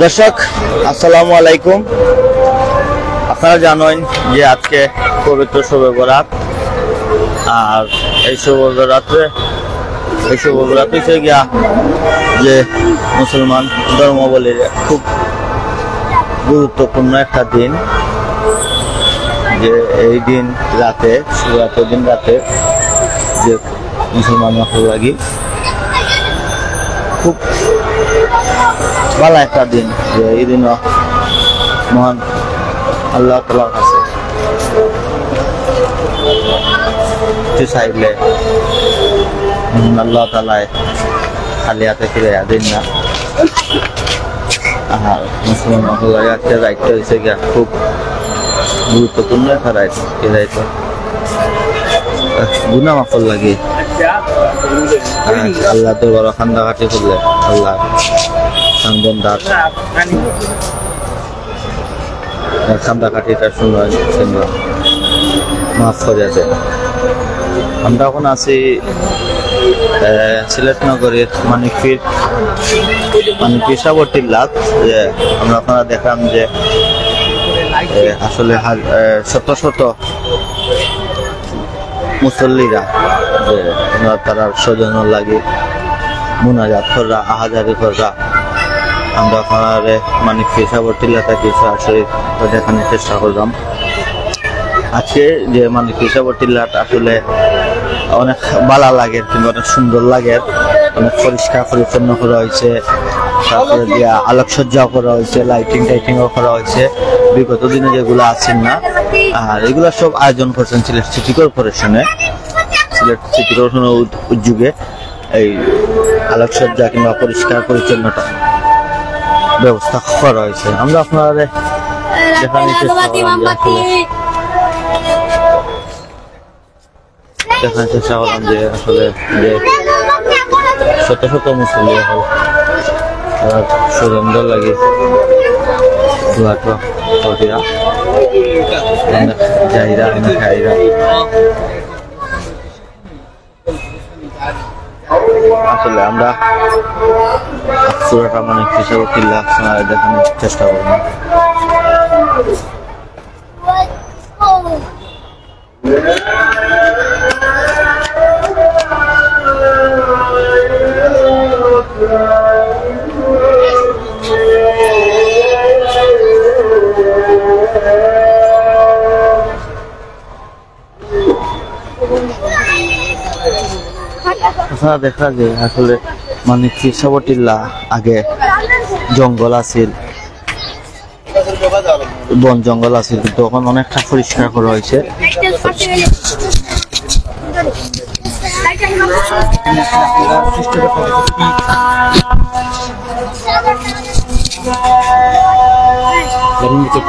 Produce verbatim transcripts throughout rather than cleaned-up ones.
দর্শক, আসসালামু আলাইকুম। আপনারা জানেন যে আজকে পবিত্র শবে বরাত, আর এই শবে বরাতে, এই শবে বরাত হইছে গিয়া যে মুসলমান ধর্মাবলীর খুব গুরুত্বপূর্ণ একটা দিন, যে এই দিন রাতে, শবে বরাতের দিন রাতে যে মুসলমান হকলর লাগি খুব ভালা একটা দিন, যে এই দিনও মহান আল্লাহ তাআলার কাছে কিছু চাইলে, মহান আল্লাহ তাআলায় খালি হাতে ফিরাইয়া দেন না। আর মুসলমান হকলর লাগি আজকে রাইতটা হইছে গিয়া খুব গুরুত্বপূর্ণ একটা রাইত, এই রাইত গুনাহ মাফর লাগি। আর আল্লাহ দরবারো কান্দাকাটি করলে আল্লাহ তান বন্দার কান্দাকাটিটা শুনে কিংবা মাফ করিয়া দেন। আমরা এখন আছি, আহ, সিলেট নগরীর মানিকপীর, মানিকপীর সাবর টিল্লাত। যে আমরা আপনারা দেখলাম যে, আহ, আসলে হাজ-, আহ, শত শত মুসল্লিরা যে ওনারা তারার স্বজনর লাগি মুনাজাত কররা, আহাজারি কররা। আমরা আপনারারে মানিকপীর সাবর টিল্লা থাকি সরাসরি দেখানোর চেষ্টা করলাম। আজকে যে মানিকপীর সাবর টিল্লাটা আসলে অনেক ভালা লাগের, কিংবা অনেক সুন্দর লাগের, অনেক পরিষ্কার পরিচ্ছন্ন করা হয়েছে, তারপরে দিয়া আলোকসজ্জাও করা হয়েছে, লাইটিং টাইটিংও করা হয়েছে। বিগত দিনে যেগুলা আছিল না, আর এগুলা সব আয়োজন করছেন সিলেট সিটি কর্পোরেশনে, সিলেট সিটি কর্পোরেশনের উদ-, উদ্যোগে এই আলোকসজ্জা কিংবা পরিষ্কার পরিচ্ছন্নতা ব্যবস্থা করা হয়েছে। আমরা আপনারারে দেখানোর চেষ্টা করলাম যে আসলে দেখানোর চেষ্টা করলাম যে আসলে যে শত শত মুসল্লি এখন তারা স্বজনর লাগি দোয়া টোয়া কররা। অনেক যাইরা, অনেক আইরা। আসলে আমরা পুরাটা মানিকপীর সাবর টিল্লা আপনারারে দেখানোর চেষ্টা করলাম। আপনারা দেখা যায় আসলে মানিকপীর সাবর টিল্লা আগে জঙ্গল আছিল, বন জঙ্গল আছিল, কিন্তু এখন অনেকটা পরিষ্কার করা হয়েছে।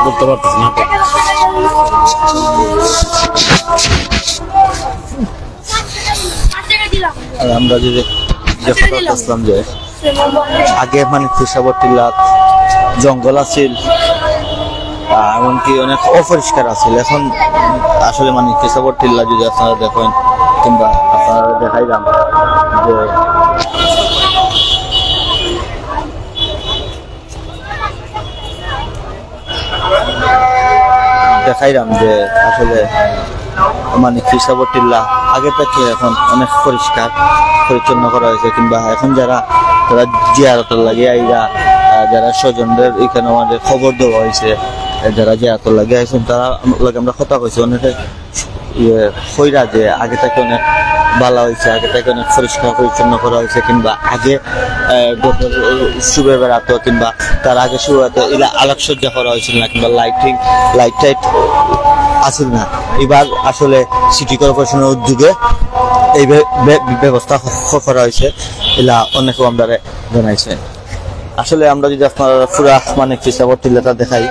করতে পারতেছি না তো। আর আমরা যে, যে কথা বলছিলাম যে আগে মানিকপীর সাবর টিল্লাত জঙ্গল আছিল, আহ, এমনকি অনেক অপরিষ্কার আছিল। এখন আসলে মানিকপীর সাবর টিল্লা যদি আপনারা দেখেন কিংবা আপনারা দেখাইলাম যে দেখাইলাম যে আসলে মানিকপীর সাবর টিল্লা আগে থেকে এখন অনেক পরিষ্কার পরিচ্ছন্ন করা হয়েছে, কিংবা এখন যারা, যারা জিয়ারতর লাগি আইরা, আহ, যারা স্বজনদের এখানে আমাদের খবর দেওয়া হয়েছে, যারা জিয়ারতর লাগি আইছেন, তারা লগে আমরা কথা কইছি, অনেকে ইয়ে কইরা যে আগে থেকে অনেক ভালা হয়েছে, আগে থেকে অনেক পরিষ্কার পরিচ্ছন্ন করা হয়েছে, কিংবা আগে, আহ, গত শবে বরাতো কিংবা তার আগে শবে বরাতো ইলা আলোকসজ্জা করা হয়েছিল না, কিংবা লাইটিং, লাইট টাইট আছিল না। এবার আসলে সিটি কর্পোরেশনের উদ্যোগে এই ব্য-, ব্য-, ব্যবস্থা ক-, করা হয়েছে, ইলা অনেকে আমরারে জানাইছে। আসলে আমরা যদি আপনারারে পুরা মানিকপীর সাবর টিল্লাটা দেখাই,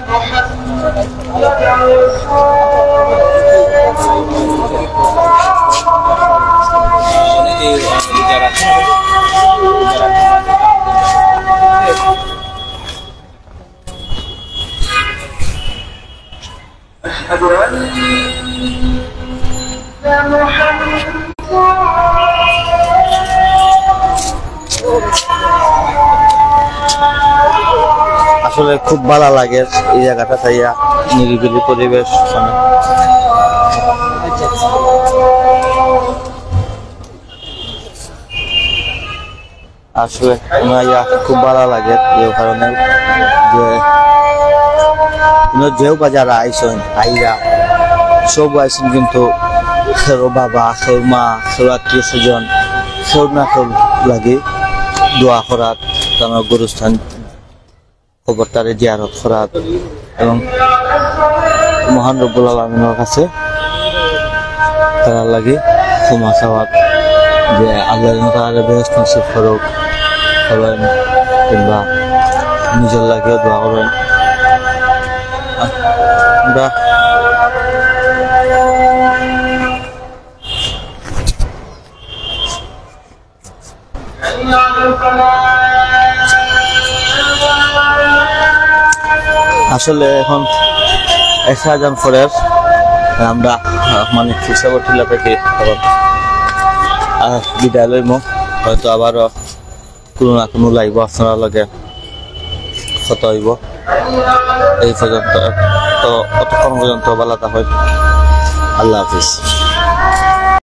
আসলে খুব ভালা লাগে এই জাগাটা চাইয়া, নিরিবিলি পরিবেশ। আসলে আমার ইয়া খুব ভালা লাগে এই কারণে যে, ইনো যেও বা যারা আইছইন, আইরা, সব আইছইন কিন্তু কেউর বাবা, কেউর মা, কেউর আত্মীয় স্বজন, কেউর না কেউর লাগি দোয়া করাত, আমার গুরুস্থান কবরটারে জিয়ারত করাত এবং মহান রব্বুল আলামিনর কাছে তারার লাগি ক্ষমা চাওয়াত যে আল্লাহ যেন তারারে বেহেশত নসিব করউক, করইন কিংবা নিজর লাগিও দোয়া করইন। আমরা আসলে এখন এশার আজান পড়ের, আমরা, আহ, মানে, ফিরসাবর টিলা থেকে এখন, আহ, বিদায় লইমু। হয়তো আবারও কোনো না কোনো live আপনারার লগে কথা অইবো। এই পর্যন্ত, তো অতক্ষণ পর্যন্ত ভালা থাকইন। আল্লাহ হাফিজ।